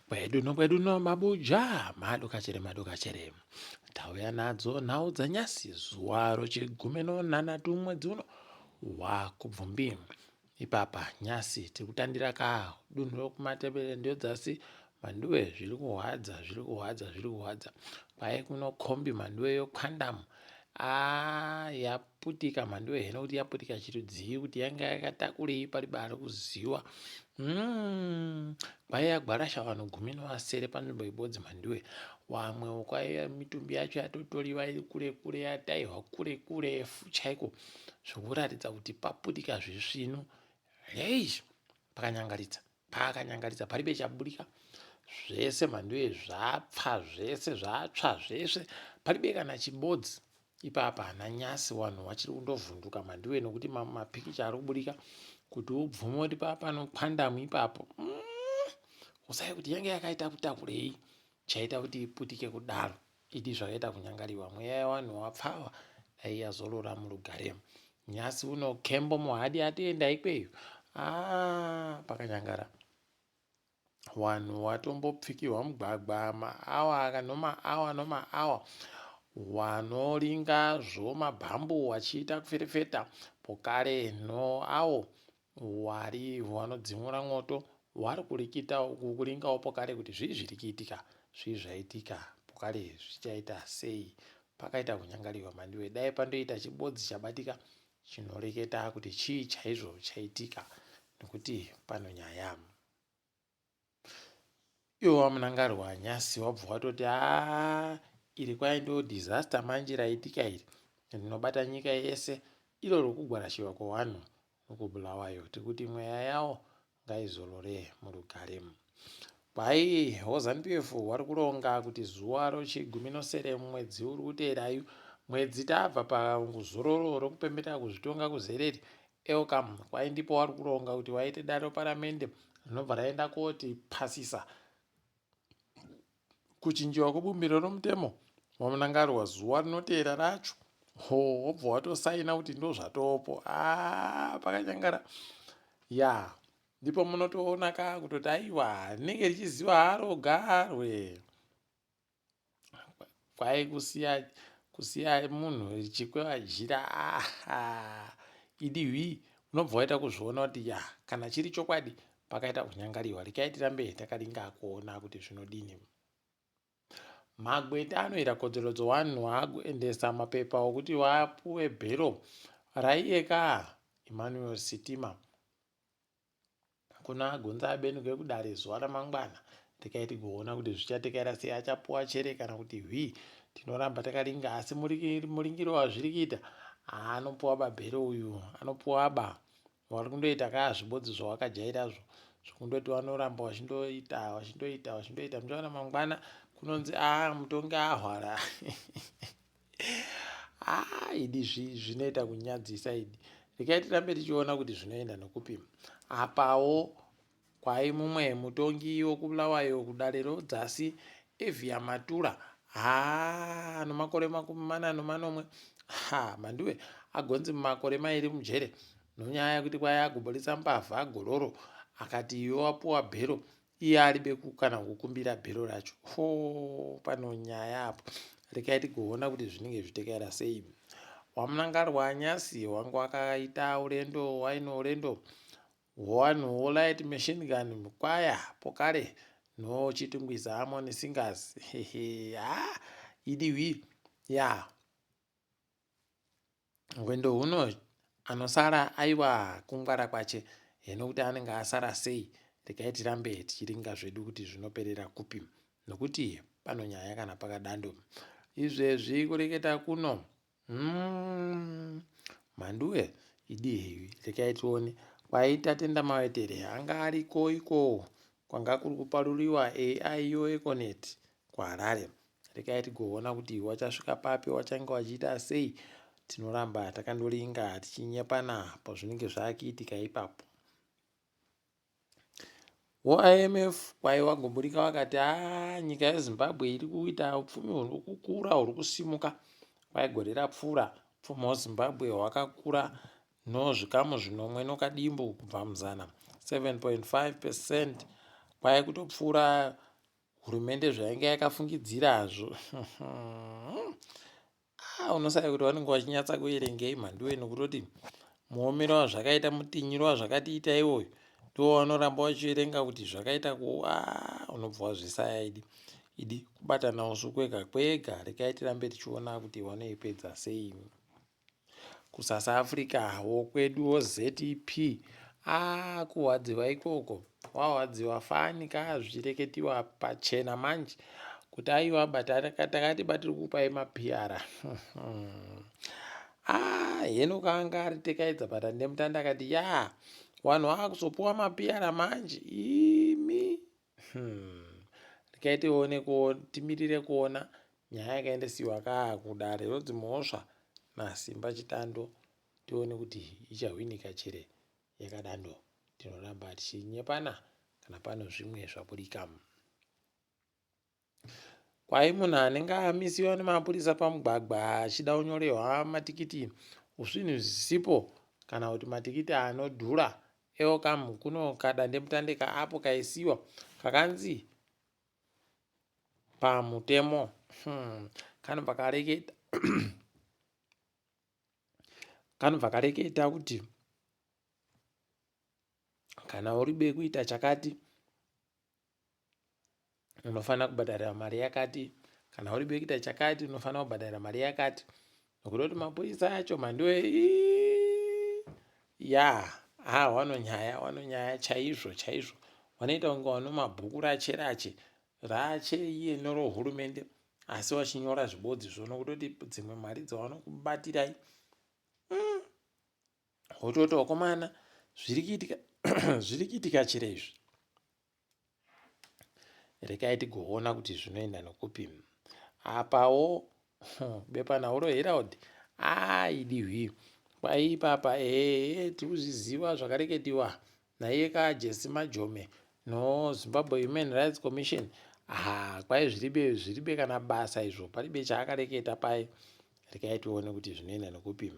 Kwedu nokwedu no mabuja madokachere madokachere tauya nadzo nhau dzanyasi zuva rochigume nonhanhatu mwedzi uno wakubvumbi ipapa nyasi tiri kutandira ka dunhu rokumatebele ndodzasi mhanduwe zviri kuhwadza zviri kuhwadza zviri kuhwadza kwaye kuno kombi mhanduwe yokwandam a yaputika mhanduwe heno kuti yaputika chirudzii kuti yanga yakatakurei pari bari kuziwa mm. Kwaiya gwarasha vanhu 17 panzvimbo ibodzi mhanduwe wamwewo kwaiya mitumbi yacho yatotoriwa iri kure kure yataihwa kure kurefu chaiko zvokuratidza kuti paputika zvisvinu hei pakanyangaritsa Paakanyangaridza paribe chaburika zvese mhanduye zvapfa zvese zvatsva zvese paribe kana chibodzi ipapa hana nyasi wanhu wachiri kundovhunduka mhanduye nokuti mapikicha ari kuburika kuti ubvume kuti papano kwandamu ipapo mm, usai kuti yange yakaita kutakurei chaita kuti iputike kudaro Idi zvakaita kunyangariwa mweya yewanhu wapfawa dai yazorora murugare. Nyasi uno Kembo Mohadi atienda ikweyo ah, pakanyangara wanhu watombopfikirwa mugwagwa maawa nomaawa nomaawa wanoringa zvomabhambu wachiita kuferefeta pokare no awo Wari wanodzimura mwoto wari kurikita kuringawo pokare kuti zvii zviri kuitika zvii zvaitika pokare zvichaita sei pakaita kunyangariwa mandiwe dai pandoita chibodzi chabatika chinoreketa kuti chii chaizvo chaitika nekuti pano nyaya Iwe waMnangarwa nyasi wabva watoti haa iri kwai ndo disaster manje raitika iri rinobata nyika yese iro rokugwarashiwa kwewanhu nokuBulawayo tikuti mweya yawo ngaizorore murugare. Kwai woZanu-PF wari kuronga kuti zuva rochiguminosere mumwedzi uri kuteerayu mwedzi tabva pazororo rokupembera kuzvitonga kuzereri Elcam kwai ndipo wari kuronga kuti waite dare reparamende rinobva raenda koti pasisa kuchinjiwa kwebumbiro romutemo waMnangarwa zuva rinoteera racho ho wobva watosaina kuti ndozvatopo ah, pakanyangara ya ndipo munotoona ka kutoti aiwa rinenge richiziva haro garwe Kwai kusiya kusiya munhu richikweva jira ah, idi hwii unobva waita kuzviona kuti ya kana chiri chokwadi pakaita kunyangariwa rekai tirambe takaringa kuona kuti zvinodini. Magweta anoita kodzero dzevanhu akuendesa mapepa okuti vapuwe bhero raiye ka Emmanuel Sitima Kuna Gonza abenuke kudare zuva ramangwana rekai tigoona kuti zvichatekaira sei achapuwa chere kana kuti hwii tinoramba takaringa asi muringiro wazviri kuita anopuwa babhero uyu anopuwa ba wari kundoita kaa zvibodzi zvawakajairazvo zvekundoti vanoramba vachindoita vachindoita vachindoita muchaona mangwana kunonzi a mutongi ahwara haa idi zvinoita kunyadzisa idi rekai tirambe tichiona kuti zvinoenda nokupi apawo kwai mumwe mutongi wokubulawayo kudare rodzasi evia matura haa nomakore 47 ha mandiwe agonzi mumakore mairi mujere nonyaya yekuti kwai agoburitsa mbavha gororo akati iwe wapuwa bhero Iye aribe kana kukumbira bhero racho. Hoo pano nyaya apo. Rekai tigoona kuti zvinenge zvitekaira sei. Wamunangarwa nyasi wangu wakaita urendo waino urendo hwowanhu wolight machine gun kwaya pokare no chitungwiza harmony singers hehe ha idi hwi ya Rwendo huno anosara aiwa kungwara kwache heno kuti anenge asara sei regai tirambe tichiringa zvedu kuti zvinoperera kupi nokuti pano nyaya kana pakadando izvezvi kureketa kuno mm, mhanduwe idi hewi regai tione kwaita tenda mawetere anga ariko iko kwanga kuri kuparuriwa AI yo Econet kuHarare Regai tigoona kuti wachasvika papi, wachange wachiita sei. Tinoramba takandoringa tichinyepana pazvinenge zvakuitika ipapo. WoIMF kwai wagoburika wakati haa nyika yeZimbabwe iri kuita upfumi huri kukura huri kusimuka. Kwai gore rapfuura upfumi hweZimbabwe hwakakura nozvikamu zvinomwe nokadimbu kubva muzana 7.5 percent kwai kutopfuura Hurumende zvainge yakafungidzirazvo ah, unosaya kuti vanenge vachinyatsa kuverengei mhanduwe nokutoti muomero wazvakaita mutinyiro wazvakatiita iwoyo ndiwo vanoramba vachiverenga kuti zvakaita ku ah, unobva wazvisaya idi idi kubatana usu kwega kwega rekai tirambe tichiona kuti vanoipedza sei KuSouth Africa wokweduwo ZEP aah kurwadziwa ikoko warwadziwa fani ka zvichireketiwa pachena manje kuti aiwa but takati batiri kukupai maPR aah heno kaanga ari tekaidza padandemutande akati yaa vanhu vakuzopuwa maPR manje imi Hmm. Rekai tione timirire kuona nyaya yakaendesiwa kaa kudare rodzimhosva naSimba Chitando tione kuti ichahwinika chere yakadando. Tinoramba tichinyepana kana pano zvimwe zvaburika. Kwai munhu anenge amisiwa nemapurisa pamugwagwa achida kunyorehwa matikiti zvinhu zvisipo kana kuti matikiti anodhura Eokamu kuno kadandemutande kaapo kaisiwa kakanzi pamutemo hmm. Kanobva kareketa kanobva kareketa kuti kana uribe kuita chakati unofanira kubhadharira mari yakati kana uri bekuita chakati unofanira kubhadharira mari yakati nokuda kuti mapurisa acho mhandiwe ya ha wanonyaya wanonyaya chaizvo chaizvo wanoita kunge wano mabhuku rache rache rache iye norohurumende asi wachinyora zvibodzi zvo nokutoti dzimwe mari dzawanokubatirai mm. wototi wakomana zviri kuitika zviri kuitika chire izvi Rekai tigoona kuti zvinoenda nokupi. Apawo bepanhau roHerald aidihwi kwai ipapa ehe tikuzviziva zvakareketiwa naiye kaJesse Majome noZimbabwe Human Rights Commission haa kwai zviribe zviribe kana basa izvo paribe chaakareketa paye rekai tione kuti zvinoenda nokupi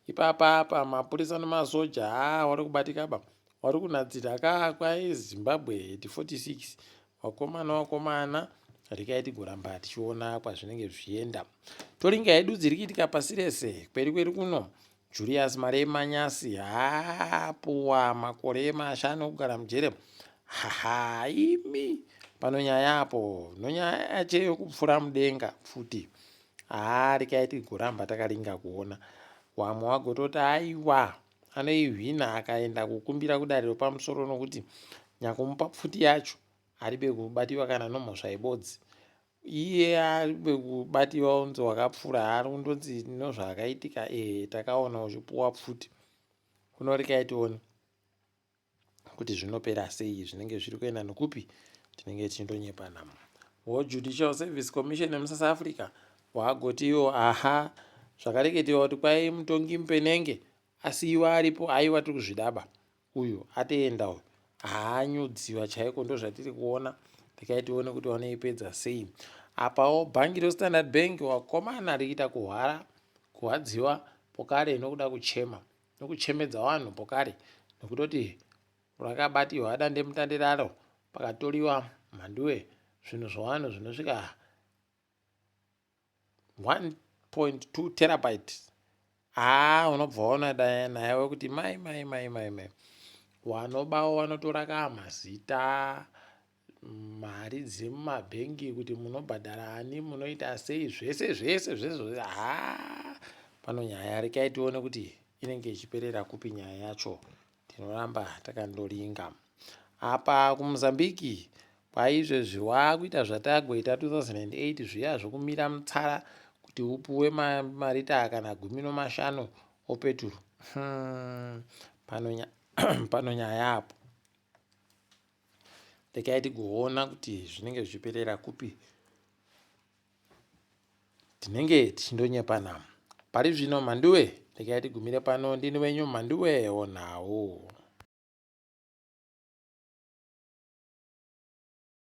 ipapa apa mapurisa nemasoja haa wari kubatika ba Wari kunadzira ka kwai Zimbabwe at 46 wakomana wakomana rekai tigoramba tichiona kwazvinenge zvichienda. Toringa hedu dziri kuitika pasi rese kweri kweri kuno. Julius Malema Nyasi haapuwa makore mashanu okugara mujere. Haha imi pano nyaya apo nonyaya yacho yokupfura mudenga futi. Haa rekai tigoramba takaringa kuona. Wamwe wagototi aiwa Anoihwina akaenda kukumbira kudare ropamusoro nokuti nyakumupa pfuti yacho aribe kubatiwa kana nomhosva yebodzi. Iye aribe kubatiwa unzi wakapfura ari kundonzi nozvaakaitika ehe takaona uchipuwa pfuti. Kunorekai tione kuti zvinopera sei zvinenge zviri kuenda nokupi tinenge tichindonyepana wojudicial service commission yemusouth africa wagoti iwo aha zvakareketiwa kuti kwai mutongi mupenenge asiyiwa aripo aiwa tiri kuzvidaba uyu atoenda uyu haanyudziwa chaiko ndozvatiri kuona rekai tione kuti vanoipedza sei apawo bhangi restandard bank wakomana riita kuhwara kuhwadziwa pokare nokuda kuchema nokuchemedza vanhu pokare nokutoti rakabatirwa dandemutande raro pakatoriwa mhanduwe zvinhu zvavanhu zvinosvika 1.2 terabyte haa unobva waona naye wekuti mai mai mai mai mai wanobawo wanotora kaa mazita mari dzemumabhengi kuti munobhadhara ani munoita sei zvese zvese zvese haa pano nyaya rekai tione kuti inenge ichiperera kupi nyaya yacho tinoramba takandoringa apa kumozambique kwaizvezvi waakuita zvatagoita 2008 zviya zvokumira mutsara kuti upuwe marita kana gumi nomashanu opeturu hmm, pano nyaya apo Regai tigoona kuti zvinenge zvichiperera kupi. Tinenge tichindonyepana. Pari zvino Mhanduwe, regai tigumire pano. Ndini wenyu Mhanduwe wonhau.